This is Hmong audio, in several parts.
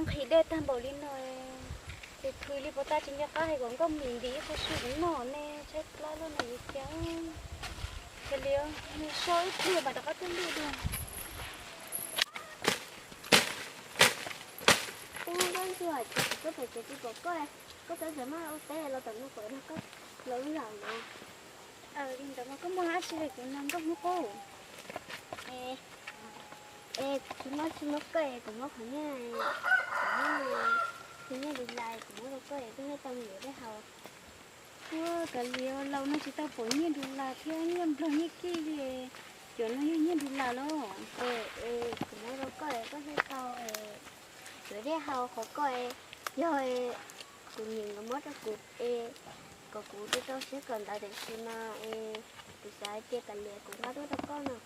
Nqhis dej tag npaum li no, ces khwv li puas tau, tsis nco qab hais kom nkauj mis ntim ib qho su kuv noj ne, tshaib plab lub no yuav cas. Cia li, nws so ib pliag mam rov qab tuaj lwj dua. Koj ntsuag, kuv pem tsev tsis pom koj, koj txawm txawm maj ua teb los tom no kom nrog koj los wb los no. Li ntawd mas koj muaj dab tsi rau kuv no nkauj Hmoob Qub? Es kuv muab tsis muab koj es kuv muab qhov nyiaj, kuv muab tus nyiaj dus las kuv muab rau koj es koj thiaj tau mus yuav dej haus. Ua kav liam, laus no tsis tau pom nyiaj dus las thiab nyiaj nplog nyiaj kij li, cov no yog nyiaj dus las los? Es kuv muab rau koj es koj thiaj tau yuav dej haus, qhov koj es yog kuv niam nkawd muab rau kuv es kom kuv rau rau siab kawm ntawv, tiam sis mas es kuv xav hais tias kav liam kuv nqa tuaj rau koj no.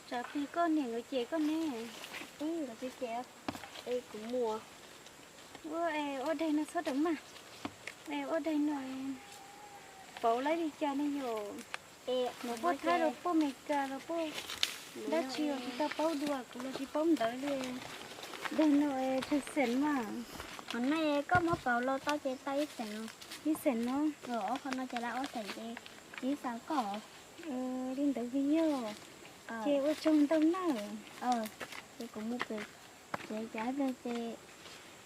Tsam plig koj niam nkawd cem koj ne. Nkawd tsis cem, es kuv muaj. Ua es ua daig no txhob rawm maj, es ua daig no pauv lawv li cas ne yom? Mus puag Thaib los puag Amelikas los puag dab tsi los tsis tau paub dua, kuv los tsis paub ntawv li. Daig no es tsawg xees mas? Qhov no koj muab pauv los tau ces tau ib xees no. Ib xees no? Ob qho no ces lawv ob xees ces tib xees koj. Li ntawd vim yog, ces ua tsaug ntau nawb. Ces kuv mus pem tsev cas ib pliag ces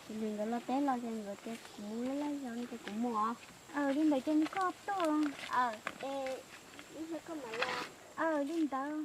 kuv niam nkawd los teb los ces nkawd tias kuv mus lawm lawm ces kuv mus os. Li ntawd ces mus koj tuaj. Aw, ib pliag koj mam los. Aw, li ntawd.